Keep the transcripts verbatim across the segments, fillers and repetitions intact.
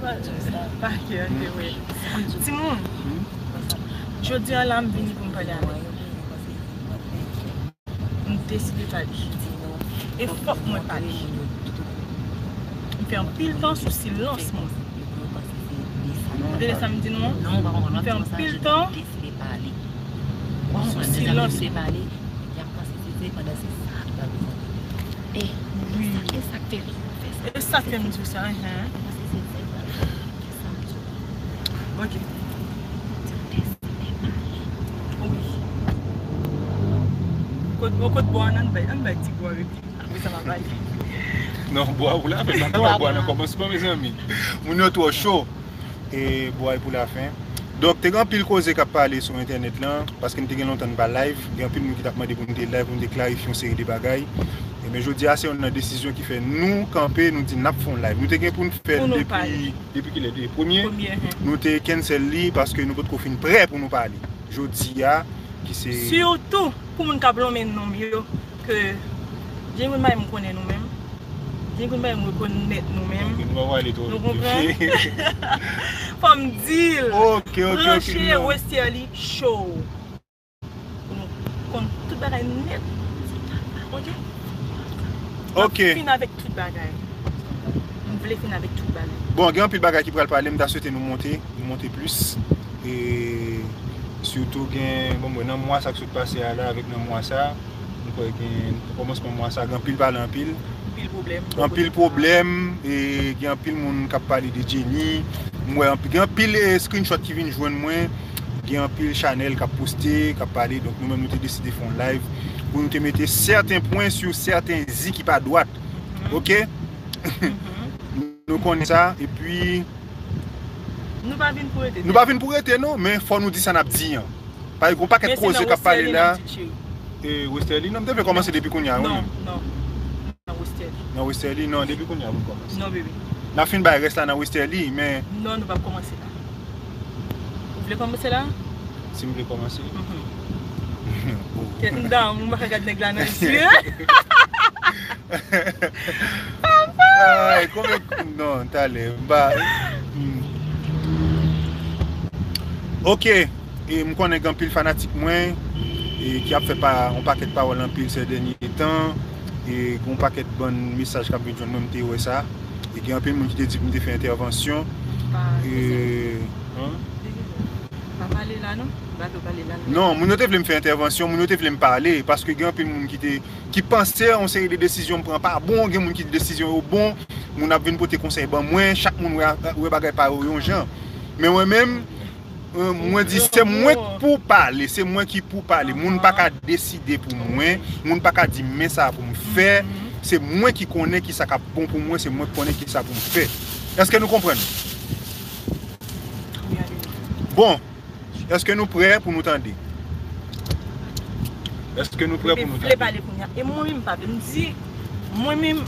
Pa kè, ok, wi. Timoun, jodi a la, m vini pou m pale avèk nou. M deside pale. E fòk mwen pale. M fè anpil tan sou silans mwen. Ou tande sa m di nou an? M fè anpil tan sou silans mwen. Wi. E sa k fè m di w sa, enhen. Ok. Wi. Kot, bon, kot bò a, ann bay, ann bay ti bò a repi. Apre sa, m ap pale. Non, bò a pou lafen, pa ta bay bò a nan kòmansman, mezanmi. Moun yo twò cho. E bò a pou lafen. Donk, te gen anpil koze k ap pale sou entènèt lan, paske m te gen lontan m pa live. Gen anpil moun ki t ap mande pou m te live, pou m te klarifye yon seri de bagay. Ebyen, jodi a, se youn nan desizyon ki fè nou kanpe, nou di n ap fè yon live. Nou te gen pou n fè l depi, depi kilè? Depi premye. Nou te cancel li paske nou potko fin prè pou nou pale. Jodi a, ki se... Sitou pou moun k ap lonmen non m yo, ke Jenny Queen pa menm konnen nou menm. Jenny Queen pa menm rekonèt nou menm. Ok, nou pa pale twò vit. Nou konprann? Fò m di l. Ok, ok, ok, branche Westerlie Show. Pou nou konn tout bagay nèt. Ok? Ok. N ap fin avèk tout bagay. M vle fin avèk tout bagay. Bon, gen anpil bagay ki pral pale, m ta swete nou monte, nou monte plis. E sitou gen, bon, mwen, nan mwa sa k sot pase a la, avèk nan mwa sa, m kwè gen, kòmansman mwa sa, gen anpil pale anpil. Anpil pwoblèm. Anpil pwoblèm, e gen anpil moun k ap pale de Jenny. M wè anpil, gen anpil, e, screenshot ki vin jwenn mwen. Gen anpil chanèl k ap poste, k ap pale. Donk, nou menm, nou te deside fè yon live pou nou te mete sèten pwen sou sèten zi ki pa dwat. Ok? Nou konnen sa, epi... Nou pa vin pou rete. Nou pa vin pou rete, non, men fò nou di sa n ap di an. Paske gen yon pakèt koze k ap pale la. E, Westerlie, non, m te vle kòmanse depi kounye a, wi. Non, non. Nan Westerlie. Nan Westerlie, non, depi kounye a pou n kòmanse. Non, bebe. N ap fin bay rès la nan Westerlie, men... Non, nou p ap kòmanse la. Ou vle kòmanse la? Si m vle kòmanse? Mhm. Tèt m down, m pa ka gad nèg la nan zye. Ay, konbyen, non, talè, m pa... Hmm. Ok, e m konnen gen anpil fanatik mwen, e ki ap fè pa, yon pakèt pawòl anpil sè dènye tan, e gen yon pakèt bann mesaj k ap vin jwenn mwen, m te wè sa, e gen anpil moun ki te di pou m te fè entèvansyon. Pa, e, an? Pa pale la non, pa vle pale la non. Non, moun yo te vle m fè entèvansyon, moun yo te vle m pale, paske gen anpil moun ki te, ki panse yon seri de desizyon m pran pa bon, gen moun ki di desizyon yo bon, moun ap vin pote konsèy ban mwen, chak moun wè, wè bagay pa yo yon jan. Men mwen menm, euh, mwen di se mwen k pou pale, se mwen ki pou pale. Moun pa ka deside pou mwen, moun pa ka di men sa pou m fè, se mwen ki konnen ki sa k ap bon pou mwen, se mwen k konnen ki sa pou m fè. Èske nou konprann? Bon, èske nou prè pou nou tande? Èske nou prè pou nou tande? Vle pale kounye a. E mwen menm pa vle. M di, mwen menm,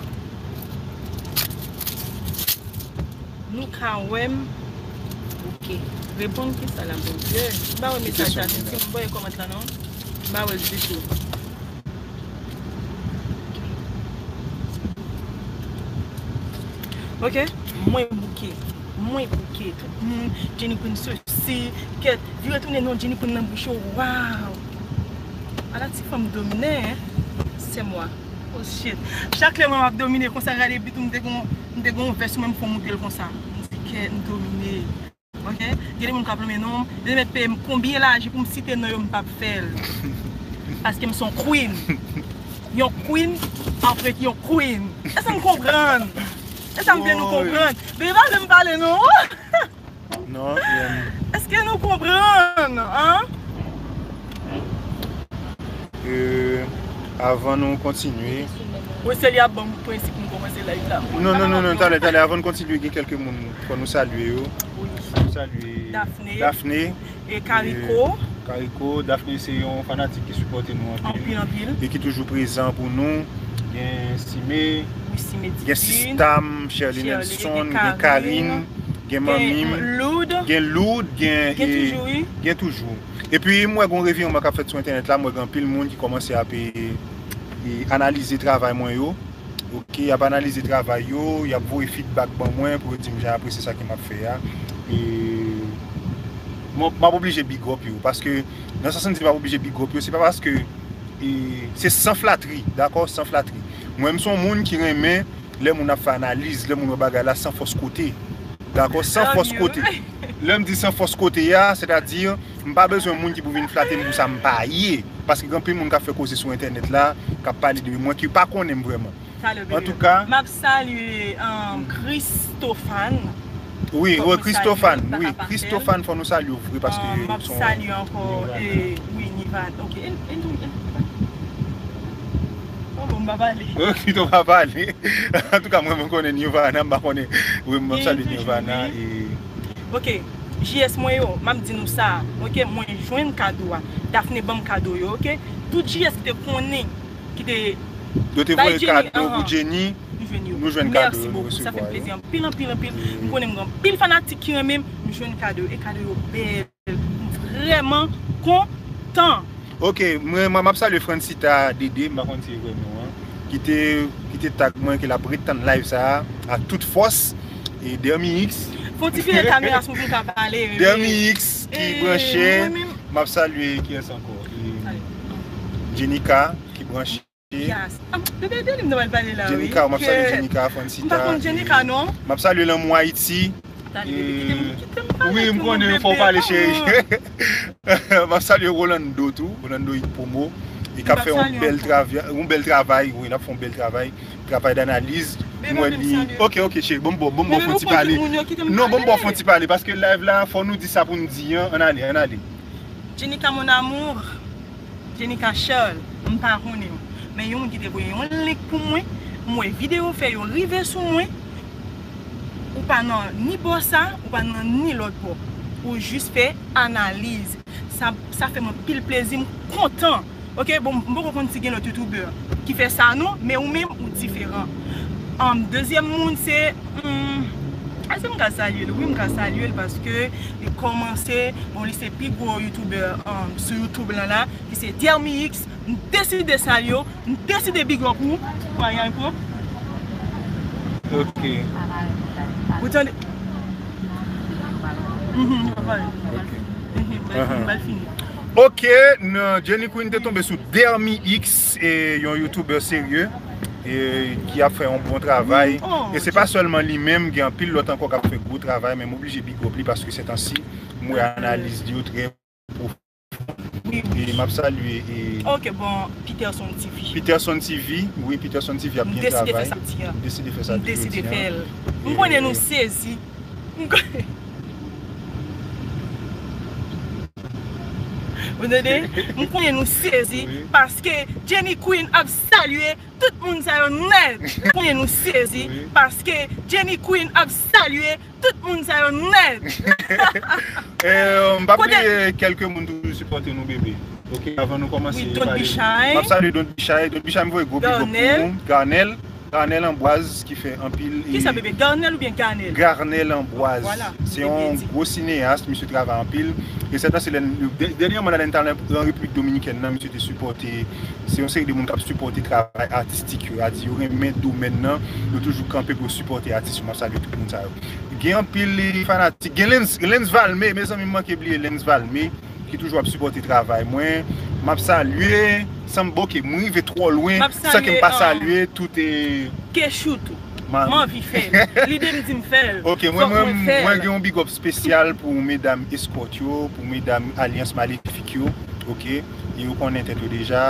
nou ka wè m. Ok. Reponn ki sa la, Bondye? M pa wè mesaj la, si m voye kòmantè la non. M pa wè l ditou. Ok? Mwen bouke. Mwen bouke. Tout moun, Jenny Queen sesi, kèt, vire tounen non Jenny Queen nan bouch yo. Waw! Ala ti fanm dominen, hein? C'est moi. Oh shit. Chak lè mwen ap domine konsa, gade bit ou, m te gon, m te gon vès ou menm fò moute l konsa. M di kèt, m domine. Ok? Gen de moun k ap lonmen non m. Yo te mèt peye m konbyen lajan pou m site non yo, m p ap fè l. Paske m se yon queen. Yon queen apre yon queen. Èske n konprann? E sa m vle nou konprann. Bebe, pa vle m pale non. Non, èske nou konprann? An? Euh, avan nou kontinye. Westerlie ap ban m prensip pou m kòmanse live la. Non, non, non, non, talè, talè, avan n kontinye, gen kèlke moun, fò nou salye yo. Wi. Nou salye Daphné. Daphné. E Kariko. E Kariko, Daphné se yon fanatik ki sipòte nou anpil. Anpil, anpil. E ki toujou prezan pou nou. Gen Sime. Wi, Sime Divine. Gen Sista m, Sherline Nelson, gen Karine, gen manmi m. Gen Loud. Gen Loud, gen, gen toujou, wi. Gen toujou. Epi, m wè gon reviwman k ap fèt sou entènèt la, m wè gen anpil moun ki kòmanse ap, e, e, analize travay mwen yo. Ok, y ap analize travay yo, y ap voye feedback ban mwen pou yo di m jan yo apresye sa ke m ap fè a. E m, m ap oblije big up yo, paske nan sans m di m ap oblije big up yo, se pa paske, e, se san flatri, dakò, san flatri. Mwen, m se yon moun ki renmen lè moun ap fè analiz, lè moun wè bagay la san fòs kote. Dakò, san fòs kote. Lè m di san fòs kote a, sètadi, m pa bezwen moun ki pou vin flate m pou sa m pa ye. Paske gen anpil moun k ap fè koze sou entènèt la, k ap pale de mwen, ki pa konnen m vrèman. Antouka, m ap salye, um, Christophane. Wi, wi, Christophane, wi, Christophane, fò nou salye w vre, paske m ap salye ankò, e, wi, Nivane. Ok, e, e, e, oh, bon, m pa pale. Ok, ou pa pale. Antouka, mwen, mwen konnen Nirvana, m pa konnen. Wi, m ap salye Nirvana. E ok, J S mwen yo, m ap di nou sa, ok, mwen jwenn kado a. Daphné ban m kado yo, ok. Tout J S ki te konnen, ki te... Yo te voye kado pou Jenny, nou jwenn kado yo, nou resevwa yo. Mèsi bokou, sa fè m plezi anpil, anpil, anpil. M konnen m gen anpil fanatik ki renmen m, m jwenn kado yo, e kado yo bèl. M vrèman kontan. Ok, mwen, mwen, m ap salye Francita Dede, m pa konn si e vrè non an, ki te, ki te tag mwen ke l ap ret tann live sa a, a tout fòs. E Dermi X. Fon ti vire kamera sou pou m ka pale. Dermi X ki branche. M ap salye kiyès ankò? E Jenica ki branche. Yes. Ah, bebe, de li m ta pral pale la, wi. Jenica, m ap salye Jenica, Francita. M pa konn Jenica, non. M ap salye Lanmou Ayiti. Wi, m konnen, fò w pale, cheri. M ap salye Rolando tou, Rolando Hit Promo. Li k ap fè yon bèl travay, yon bèl travay, wi, l ap fè yon bèl travay. Travay danaliz. Mwen li. Ok, ok, cheri, bon, bon, bon, bon, fon ti pale. Non, bon, bon, fon ti pale, paske live la, fò nou di sa pou n di an, ann ale, ann ale. Jenica, mon amour. Jenica Charles, m pa konnen w. Men yon moun ki te voye yon link pou mwen, m wè videyo fè yo rive sou mwen. Ou pa nan ni bò sa, ou pa nan ni lòt bò. Ou jis fè analiz. Sa, sa fè m anpil plezi, m kontan. Ok, bon, m poko konn si gen lòt youtubè ki fè sa non, men ou menm, ou diferan. Ann, dezyèm moun, se, hmm, èske m ka salye l? Wi, m ka salye l paske li kòmanse, bon, li se pi gwo youtubè, um, sou YouTube lan la, ki se Dermi X. M deside salye w, m deside big up ou. Wayay pwòp. Ok. Ou tande? Mhm, papa. Ok. Mhm, bal fini, bal fini. Ok, nan, Jenny Queen te tonbe sou Dermi X, e yon youtubè serye, e ki ap fè yon bon travay. E se pa sèlman li menm, gen anpil lòt ankò k ap fè gwo travay, men m oblije big up li paske se tansi, m wè analiz li yo trè pwofon. E m ap salye, e ok, bon, Peterson T V. Peterson T V, wi, Peterson T V ap byen travay. M deside fè sa, m deside fè sa. M deside fè l. M konnen nou sezi. M konnen. Ou tande? M konnen nou sezi paske Jenny Queen ap salye tout moun sa yo nèt. M konnen nou sezi paske Jenny Queen ap salye tout moun sa yo nèt. Eh, m p ap bliye kèlke moun toujou sipòte nou, bebe. Ok, avan nou kòmanse pale. M ap salye Don Bichay. Don Bichay, m voye gwo big up pou ou. Garnel. Garnel Ambroise ki fè anpil. Kisa, bebe? Garnel oubyen Garnel? Garnel Ambroise. Se yon gwo sineyas, misye travay anpil. E sèt an se lè, dènyèman la lè n t al an Repiblik Dominikèn nan, misye te sipòte. Se yon seri de moun k ap sipòte travay atistik yo. A di yo renmen domèn nan, yo toujou kanpe pou yo sipòte atis yo. M ap salye tout moun sa yo. Gen anpil fanatik. Gen Lens, Lens Valme, mezanmi, m manke bliye Lens Valme ki toujou ap sipòte travay mwen. M ap salye, san m, ok, m rive twò lwen san ke m pa salye tout, e, Kechou tou. M anvi fè l. Lide m di m fè l. Ok, mwen, mwen, mwen gen yon big up espesyal pou medam eskòt yo, pou medam alyans malefik yo. Ok, e yo konnen tèt yo deja.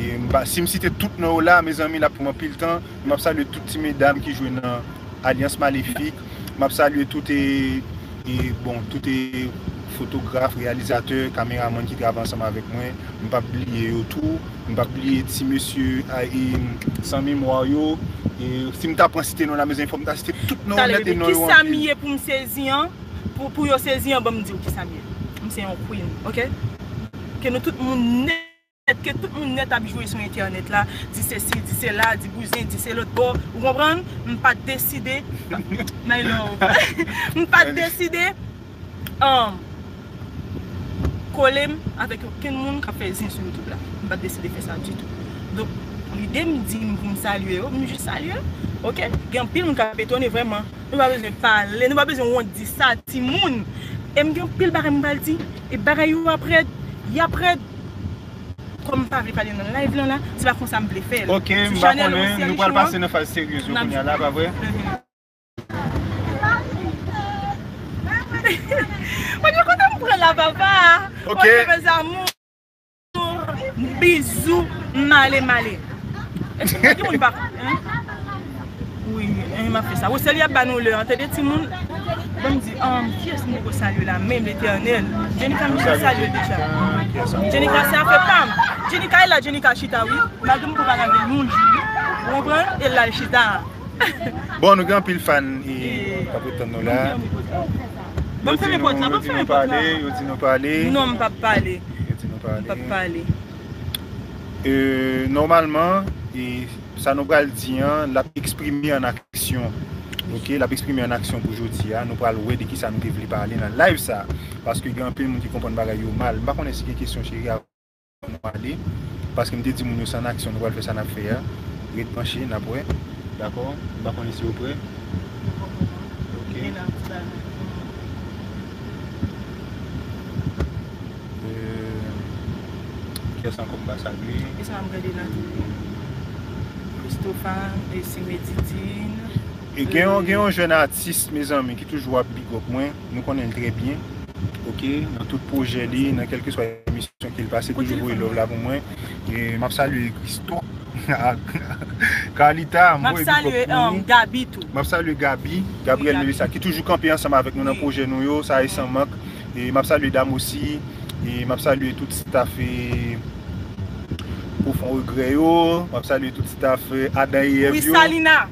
E m pa, si m site tout non yo la, mezanmi, l ap pran anpil tan. M ap salye tout ti medam ki jwe nan Alyans Malefik. M ap salye tout, e, e, bon, tout, e, fotograf, reyalizatè, kameramann ki travay ansanm avèk mwen. M p ap bliye yo tou. M p ap bliye ti mesye, a, e, san memwa yo. E, si m ta pran site non la, mezanmi, fò m ta site tout non yo nèt e non yo anpil. Kisa m ye pou m sezi an? Pou, pou yo sezi an, ban m di w kisa m ye. M se yon queen, ok? Ke nou tout moun nèt, ke tout moun nèt ap jwe sou entènèt la, di sesi, di sela, di bouzen, di se lòt bò, ou konprann? M pa t deside, my love, m pa t deside, um, kole m avèk okenn moun k ap fè zen sou YouTube la. M pa t deside fè sa ditou. Donk, lide m di m pou m salye yo, m jis salye. Oke? Gen anpil moun k ap etone vrèman. Nou pa bezwen pale, nou pa bezwen wont di sa, timoun. E m gen anpil bagay m pral di. E bagay yo ap rèd, y ap rèd. Kòm m pa vle pale nan live lan la, se pa konsa m vle fè l. Oke, m pa konnen, nou pral pase nan faz seryez yo kounye a la, pa vre? Mhm. Mwen, yo kontan m pran la, papa. Oke. Oke, mes amours. Bizou, m ale, m ale. Èske gen moun pa, hein? Wi, hein, m ap fè sa. Wesèl, y ap ba nou lè an, tande timoun. Bon, m di, um, kiyès m poko salye la, menm Letènèl? Jenika, m salye l deja. Jenika, se afè pa m. Jenika e la, Jenika chita, wi. Malgre m poko pa lage yon jou, ou konprann? E l al chita. Bon, nou gen anpil fan e, k ap ret tann nou la. Bon, yo di nou, yo di nou pale, yo di nou pale. Non, m p ap pale. Yo di nou pale. M p ap pale. E, nòmalman, e, sa nou pral di an, l ap eksprime an aksyon. Oke, l ap eksprime an aksyon pou jodi a. Nou pral wè de kisa nou te vle pale nan live sa. Paske gen anpil moun ki konprann bagay yo mal. M pa konnen si gen kesyon, cheri, a nou ale. Paske m te di moun yo se an aksyon nou pral fè sa n ap fè a. Ret branche, n ap wè. Dakò? M pa konnen si yo prè. Oke. Euh, kiyès ankò m pa salye? E sa m gade nan tele. Christopher, e se Medidine. E gen yon, gen yon jèn atis, mezanmi, ki toujou ap big up mwen. Nou konnen l trè byen. Oke, nan tout pwojè li, nan kèlkeswa emisyon ke l pase, toujou voye love la pou mwen. E m ap salye Christo. Carlita, m voye big up pou ou. M ap salye, um, Gaby tou. M ap salye Gaby, Gabriel Melissa, ki toujou kanpe ansanm avèk nou nan pwojè nou yo, sa e san mank. E m ap salye Dam osi. E m ap salye tout staff e Profon Regrè yo. M ap salye tout staff e Adan E F yo. Wi, Salina.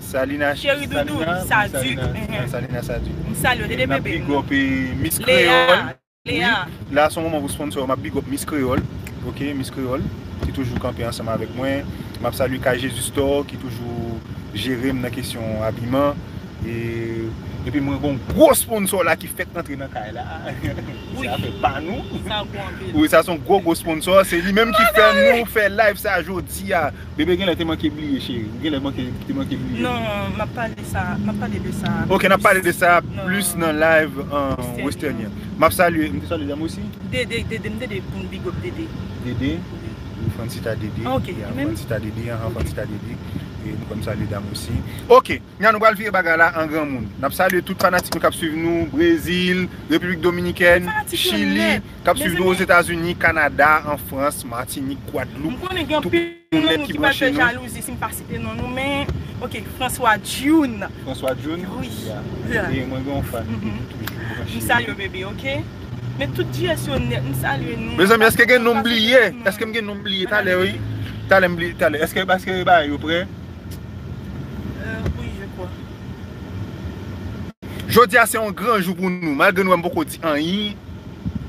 Salina, Cheri Doudou, Salina, Sadik. Salina, Salina Sadik. M salye w, Dede bebe. N ap big up e Miss Créole. Lea. Wi. La, se yon moman pou sponsor. M ap big up Miss Créole. Oke, Miss Créole, ki toujou kanpe ansanm avèk mwen. M ap salye Kay Jesus Store, ki toujou jere m nan kesyon abiman. E, epi mwen gen yon gwo sponsor la ki fèk rantre nan kay la. Wi. Se afè pa nou. Sa gwo anpil. Wi, sa se yon gwo, gwo sponsor. Se li menm ki fè nou fè live sa jodi a. Bebe genlè te manke bliye, cheri. Ou genlè manke, te manke bliye. Non, m ap pale sa, m ap pale de sa. Oke, n ap pale de sa plis nan live, euh, Western nan. M ap salye, m te salye Dam osi. Dede, Dede, m Dede pou n big up Dede. Dede? Wi. Wi, Francita Dede. Ah, oke, li menm? Francita Dede, ahan, Francita Dede. E nou konn salye Dam osi. Oke, nya nou pral vire bagay la an granmoun. N ap salye tout fanatik nou k ap swiv nou, Brezil, Repiblik Dominikèn, Chili, k ap swiv nou Ozetazini, Kanada, an Frans, Matinik, Gwadloup, tout moun nèt ki branche nou. Jalouzi si m pa site non nou, men, oke, François June. François June? Wi. Yeah. Yeah. E mwen gen yon fan ki toujou branche. M salye w, bebe, oke? Men tout G S yo nèt, m salye nou. Mezanmi, èske gen non m bliye? Èske m gen non m bliye? Talè, wi. Talè m bliye, talè. Èske, èske bagay yo prè? Euh, wi, je crois. Jodi a se yon gran jou pou nou. Malgre nou wè m poko di anyen,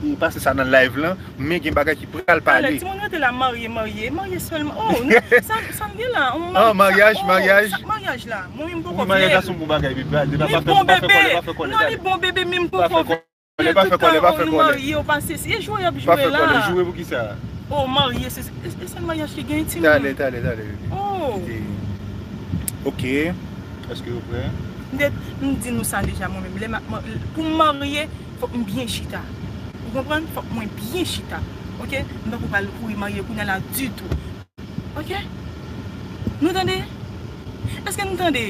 e pase sa nan live lan, men gen bagay ki pral pale. Alè, timoun rete la marye, marye, marye sèlman. Oh, non, sa, sa m gen la. Ah, maryaj, maryaj. Maryaj la. Mwen menm poko vle. Wi, maryaj la se yon bon bagay, bebe. Li bon, bebe. Non, li bon, bebe, men m poko vle. Lè pa fè kòlè, pa fè kòlè. Nou marye, ou pa sesi. E jwe y ap jwe la. Pa fè kòlè, jwe pou kisa? Oh, marye, se, e, e sèl maryaj ki gen timoun. Talè, talè, talè, bebe. Oh. Kite. Oke. Èske yo prè? M te, m di nou sa deja mwen menm. Lè m ap ma-, pou m marye, fòk m byen chita. Ou konprann? Fòk mwen byen chita. Oke? M poko pral kouri marye kounye a la ditou. Oke? Nou tande? Èske nou tande?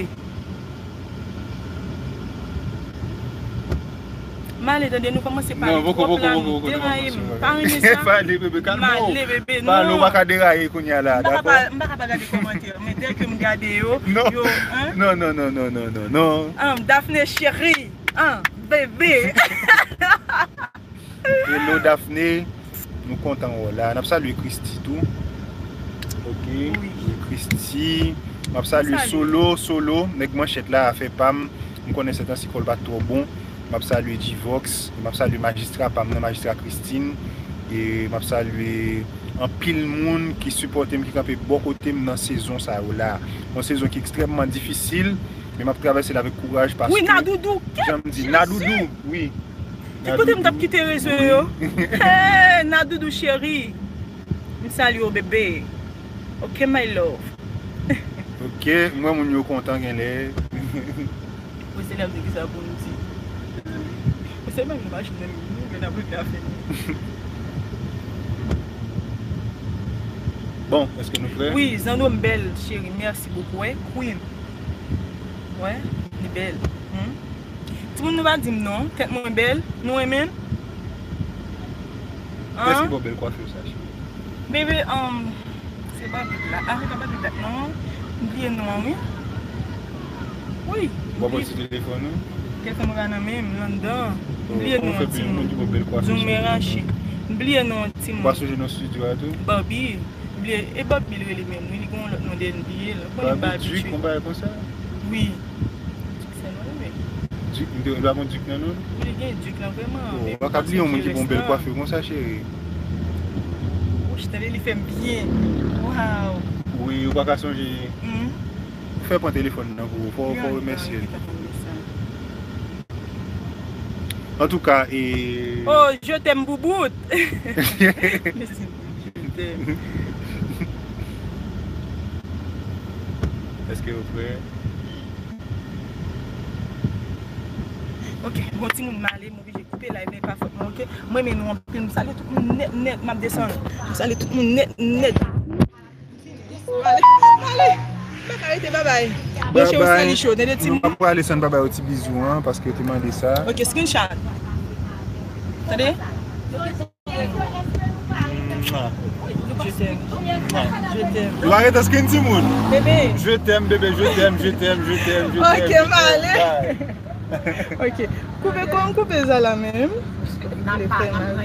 M ale tande, nou kòmanse pale twòp la, m deraye m. Pa renmen sa. Pale, bebe, kalme w. M ale, bebe, non. Pale, ou pa ka deraye kounye a la, dakò? M pa ka pa, m pa ka pa gade kòmantè, men dèke m gade yo, yo, hein? Non, non, non, non, non, non, non. Ah, Daphné chérie, ah, bebe. Hello Daphné, nou kontan wè w la. N ap salye Christy tou. Oke, wi. Christy. M ap salye Solo, Solo, nèg manchèt la, afè pa m. M konnen sètansi kò l pa t twò bon. M ap salye G-Vox, m ap salye majistra pa m nan, majistra Christine. E m ap salye anpil moun ki sipòte m, ki kanpe bò kote m nan sezon sa yo la. Yon sezon ki ekstrèmman difisil, men m ap travèse l avèk kouraj paske, wi, Nadoudou, jan m di, Nadoudou, wi. Ki kote m t ap kite rezo yo? Hey, Nadoudou cheri. M salye w, bebe. Ok, my love. Ok, m wè moun yo kontan genlè. Mwen se lè m di ki sa pou m di. Mwen se menm nou machin nan men nou, men n ap regle afè nou. Bon, èske nou prè? Wi, zanno m bèl, cheri, mèsi bokou. Wè, Queen. Wè, li bèl. Hmm? Timoun nou pa di m non, tèt mwen bèl, nou renmen l? Kiyès ki ba w bèl kwafi sa, cheri? Bebe, um, se pa bib la. Ah, se pa bib la non. M bliye non an, wi. Wi. Ou pa pran ti telefòn ou? Telefòn mwen pa nan men m, l anndan. M bliye non an, Kòman fè moun timoun. Ki ba w bèl kwafi? Zong men rache. M bliye non an, timoun. Ou pa sonje non studio a tou? Barbie. M bliye, e Barbie l rele menm, wi, li gen yon lòt non dèyè, m bliye l. Bon, li pa Barbie Duc, abitye. Yon bagay konsa? Wi. Duc se non li menm. Duc, li pa bon Duc nan non? Wi, li gen Duc lan vrèman. Oh, ou pa ka bliye yon moun ki ba w bèl kwafi konsa, cheri. Wouch, tande li fè m byen. Waw. Wi, ou pa ka sonje. Hmm. Fè pran telefòn nan pou ou, fò, fò remèsye l. Li ta fè m sa. Antouka, e... Oh, je t'aime, boubout. Mèsi, je t'aime. Èske ou prè? Ok, bon, timoun, m ale, m oblije koupe live, men pa fòt mwen, ok? Mwen, men nou anpil, m salye tout moun nèt, nèt, m ap desann. M salye tout moun nèt, nèt. M ale, m ale. M pa ka rete, babay. Monchè, ou sali cho, tande, timoun. Nou pa prale san n pa ba yo ti bizou an, paske yo te mande sa. Ok, screenshot. Tande? Je t'aime. Je t'aime. Ou arete skin timoun. Bébé. Je t'aime, bébé, je t'aime, je t'aime, je t'aime, je t'aime. Ok, m ale. Ok. Koupe kò m, koupe zala menm. Vle fè mal.